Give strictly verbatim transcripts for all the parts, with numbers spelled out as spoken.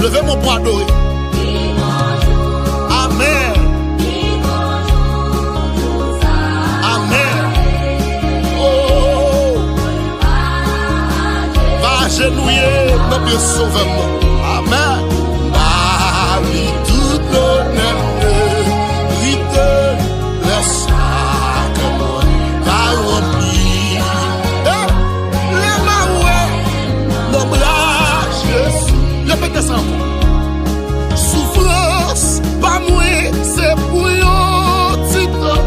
Leve men w pou adore. Amèn. Amèn. Oh. Va ajenouye nan pye Sovè m nan. Amèn. Ba li tout lonè l merite. Lè sa kè mwen va ranpli. Eh, lè m a wè nan bra Jezi. Repete sa ankò. Soufrans pa mwen se pou yon ti tan.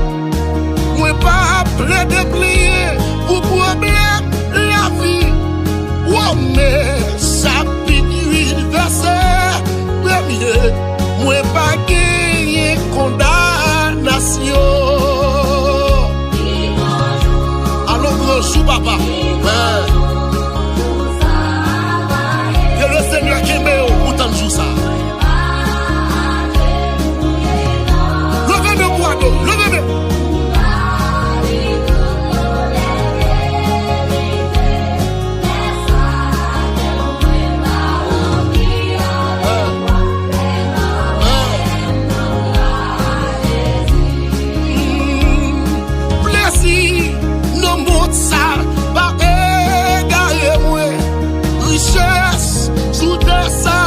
Mwen pa plede plenyen pou pwoblèm lavi. Women chapit uit vèsè premye. Mwen pa genyen kondanasyon. Alon gran jou, papa. Amen. Ke le Senyè kenbe w pou tann jou sa. Leve men pou adore, leve men. Plezi nan mond sa pa egare mwen. Richès sou tè sa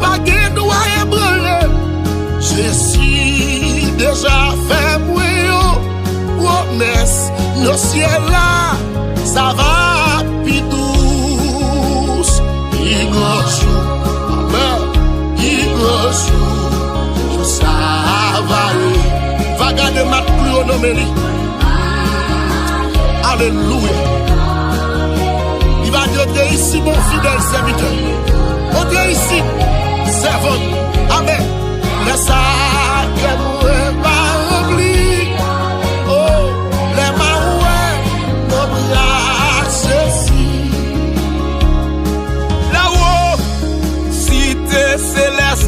pa gen dwa ebranle m. Jezi deja fè mwen yon pwomès nan syèl la. Sa va pi dous, pi gran jou. Amen. Pi gran jou, jou sa va ye. Va gade mat pli wo nan men li. Alelouya. Li va di, antre isi, bon fidèl sèvitè. Antre isi, sèvant. Amen. Lè sa kè mwen va ranpli. Oh, lè m a wè nan bra Jezi. Lawo, site selès,